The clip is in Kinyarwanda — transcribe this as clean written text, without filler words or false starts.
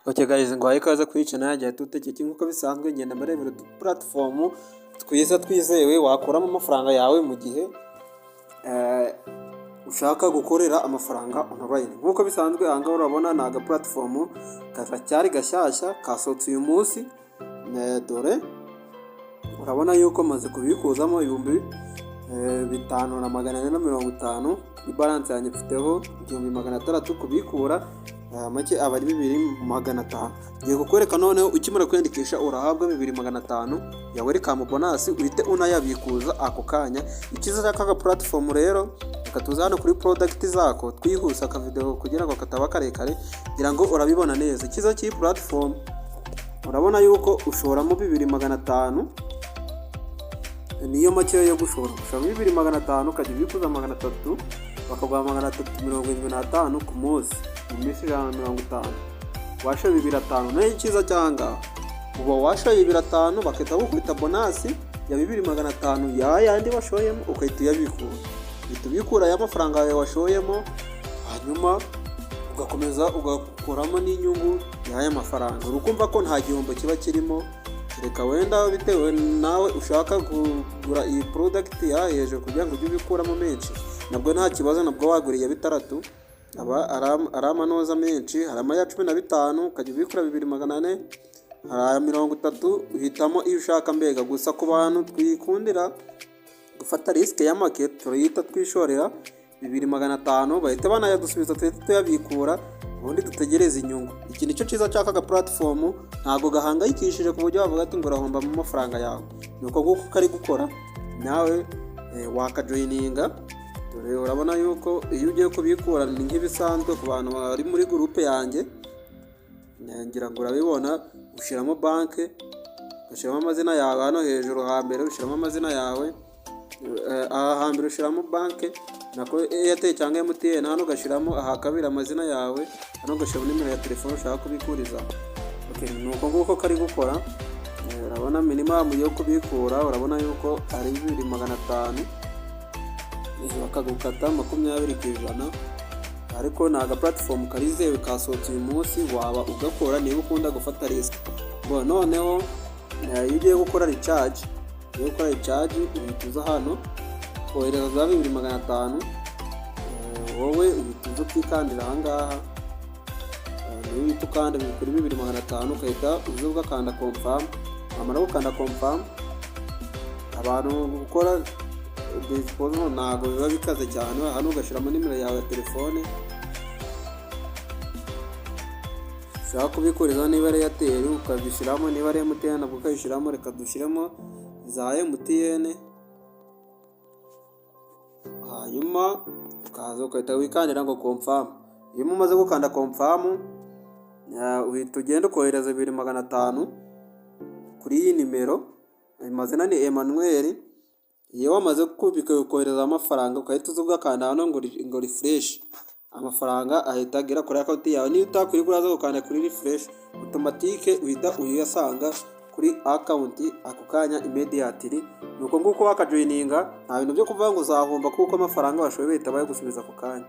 Ok guys, nguhaye ikaze kuri channel yanjye ya Tutech. Nk'uko bisanzwe, ngenda mbarebera udu platform twiza twizewe wakuramo amafaranga yawe mu gihe ushaka gukorera amafaranga online. Nk'uko bisanzwe, aha ngaha urabona ni aga platform karacyari gashyashya, kasohotse uyu munsi. Dore urabona yuko maze kubikuzamo 5450. Kuri balance yanjye mfiteho 1600. Kubikura make aba ari 2500. Ngiye kukwereka noneho, ukimara kwiyandikisha urahabwa 2500 ya welcome bonus, uhite unayabikuza ako kanya. Icyiza cy'aka platform rero, reka tuze hano kuri product zako twihuse, akavideo kugira ngo kataba karekare, kugira ngo urabibona neza. Icyiza cy'iyi platform, urabona yuko ushoramo 2500, niyo make yo gushora. Ushoramo 2500, ukajya ubikuza 300, bakaguha 375 ku munsi mu minsi 150. Washoye 2500. Nayo icyiza cyangwa uba washoye 2500, bagahita bagukubita bonus ya 2500 ya yandi washoyemo, ugahita uyabikura. Uhita ubikura ya mafaranga yawe washoyemo, hanyuma ugakomeza ugakuramo n'inyungu y'aya mafaranga. Uri kumva ko nta gihombo kiba kirimo, reka wenda bitewe nawe ushaka kugura iyi product ya hejuru kugira ngo ujye ubikuramo menshi, nabwo nta kibazo, nabwo wagura iya bitandatu, aba ari amanoza menshi. Hari amaya 15, ukajya ubikura 2400, hari aya 30, uhitamo iyo ushaka mbega. Gusa ku bantu twikundira gufata risk ya make, turahita twishorera 2500, bahita banayadusubiza, tuhita tuyabikura, ubundi dutegereze inyungu. Iki nicyo cyiza cy'aka platform, ntabwo gahangayikishije ku buryo wavuga ati ngo urahombamo amafaranga yawe. Ni uko nguko kari gukora, nawe wakajoininga. Dore urabona yuko iyo ugiye kubikura ni nk'ibisanzwe. Ku bantu bari muri groupe yanjye, ngira ngo urabibona, ushyiramo banki, ugashyiramo amazina yawe. Hano hejuru hambere ushyiramo amazina yawe, aha hambere ushyiramo banki, nako Airtel cyangwa MTN. Hano ugashyiramo aha kabiri amazina yawe, hano ugashyiramo nimero ya telefone ushaka kubikuriza. Ni uko nguko kari gukora. Urabona minimum yo kubikura, urabona yuko ari 2500, bakagukata 20%. Ariko ni aga platform karizewe, kasohotse uyu munsi, waba ugakora niba ukunda gufata risk. Noneho iyo ugiye gukora recharge, ugiye gukora recharge, uhita uza hano kohereza za 2500. Wowe uhita uza ukikandira ahangaha, niyo uhita ukanda kuri 2500, ugahita uza ugakanda confirm. Wamara gukanda confirm, abantu gukora disposal ntabwo biba bikaze cyane. Hano ugashyiramo nimero yawe ya telefone ushaka kubikuriza, niba ari Airtel ukabishyiramo, niba ari MTN nabwo ukabishyiramo. Reka dushyiremo za MTN, hanyuma ukaza ugahita wikandira ngo confirm. Iyo umaze gukanda confirm, uhita ugenda ukohereza 2500 kuri iyi nimero. Amazina ni Emmanuel. Iyo wamaze kohereza amafaranga, ugahita uza ugakanda hano ngo refresh, amafaranga ahita agera kuri account yawe. Niyo utakwirirwa uraza gukanda kuri refresh, automatique uhita uyasanga kuri account ako kanya, immediately. Ni uko nguko wakajoininga, nta bintu byo kuvuga ngo uzahomba, kuko amafaranga washoboye bahita bayagusubiza ako kanya.